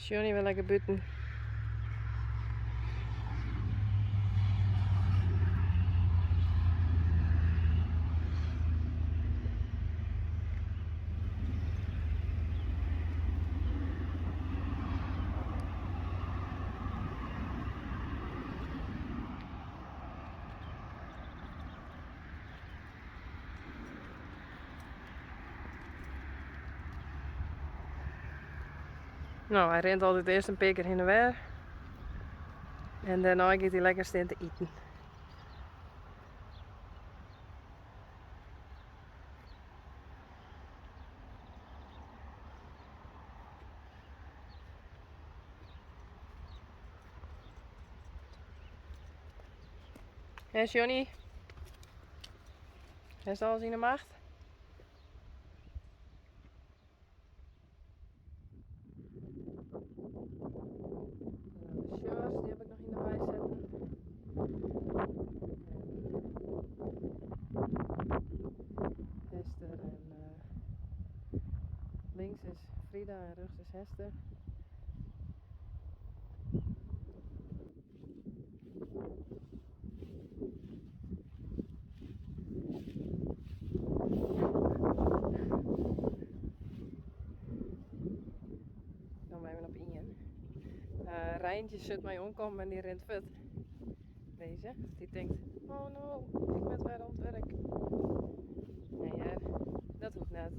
Johnny wer lekker bûten. No, hy rint altyd earst in pear kear hinne en wer. En dêrnei giet hy lekker stean te iten. Hé Johnny? Hast alles yn 'e macht? De shorts, die heb ik nog yn de wei setten. Hester en links is Frida en rjochts is Hester. Dan even op ien. Uh, Rijntje zit mij omkomen en die rint fut. Deze. Die denkt, oh no, ik ben weer aan het werk. Nee, ja, dat hoeft net.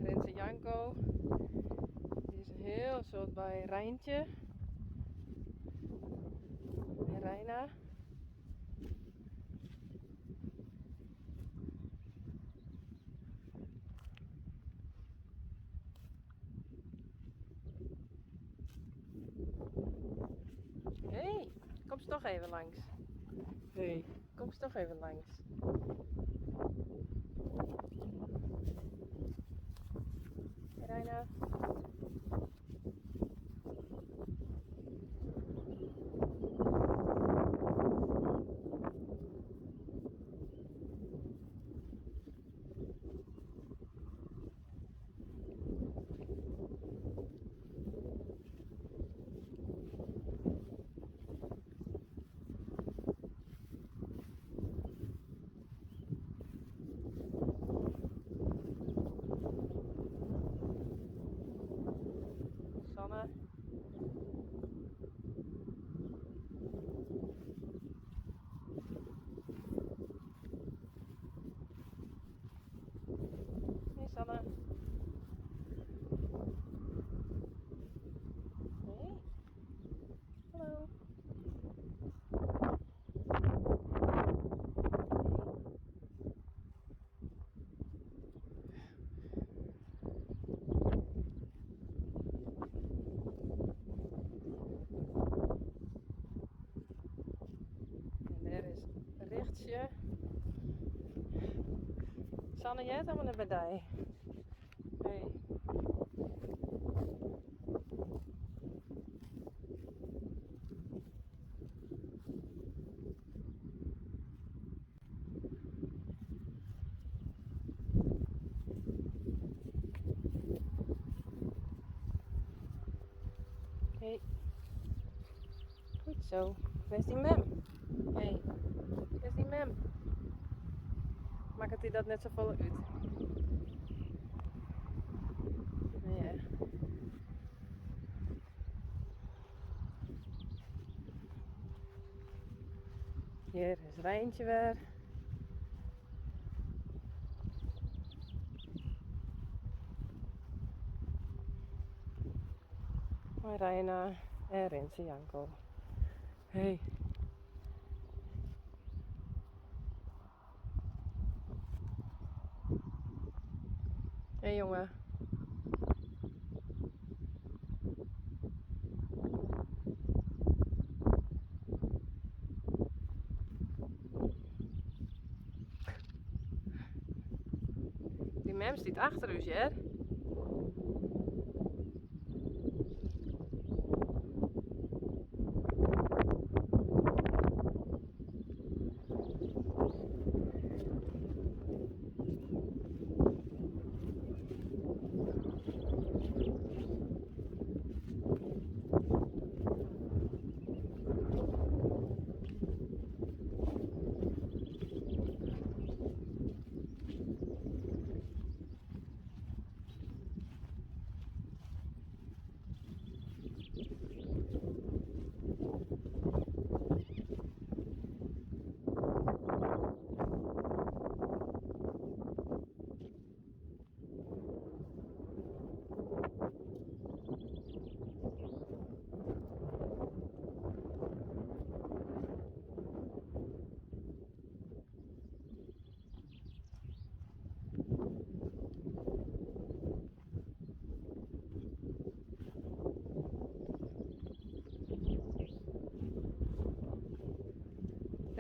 Rinse Janko. Die is een heel soad by Reintje. En Reina. Hey, kom ze toch even langs. Hey, kom ze toch even langs. Hey Reina. Sanne. Hey Sanne. Hey. Hallo. En dêr is Richtsje. Sanne heart helemaal net by dy. Hey. Hey. Goed zo. Wêr is dyn mem? Hey. Wêr is dyn mem? Makket dy dat net safolle út? Ja. Hjir is Reintje wer. Mei Reina en Rinse Janko. Hey. Hey jongen. Dy mem stiet achter ús, hear.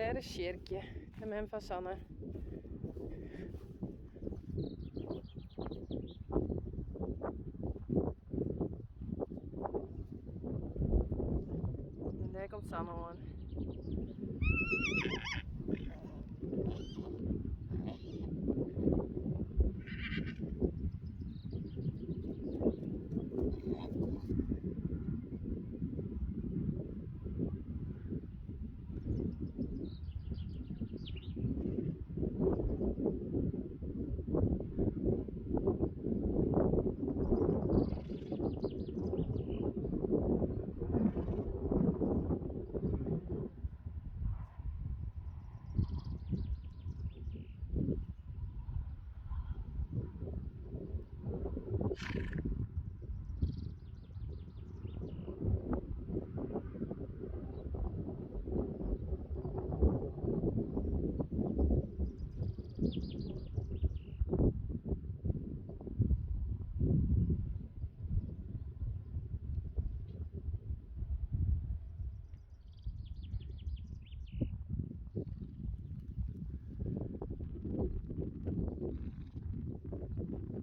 dêr is Sjirkje, de mem fan Sanne. En dêr komt Sanne oan.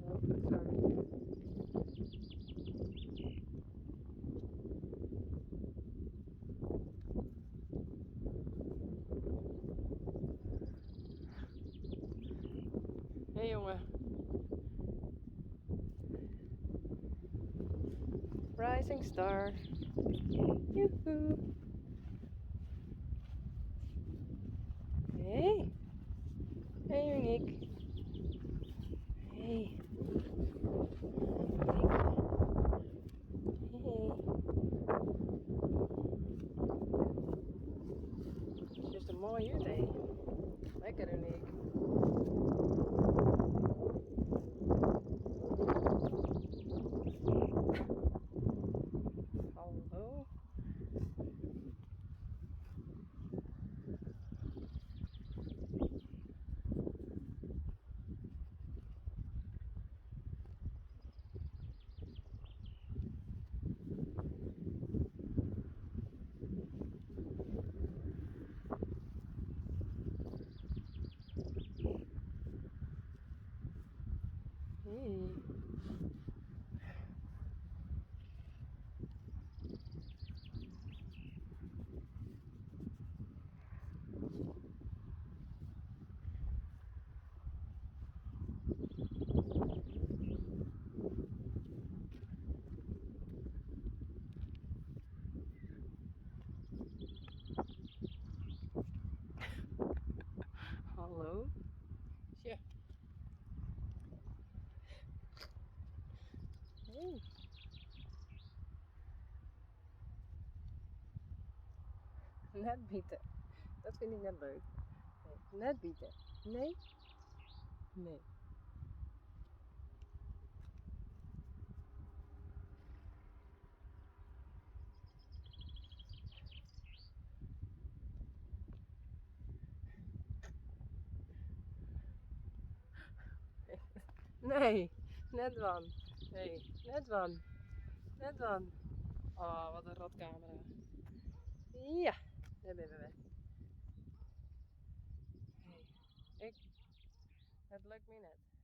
Oh, sorry. Hey jongen. Rising star. Joehoe. Hey. Hey Uniek. Hey. Hey. Sjochst der moai út, hé. Lekker Uniek. Hallo. Hey. Hallo. Sjoch. Hey. Net bite. Dat fyn ik net leuk. Nee, net bite. Nee? Nee. Nee, net dwaan. Nee, net dwaan. Net dwaan. Oh, wat in rotkamera. Ja, dêr binne we wer. Hey, ik, it lukt my net.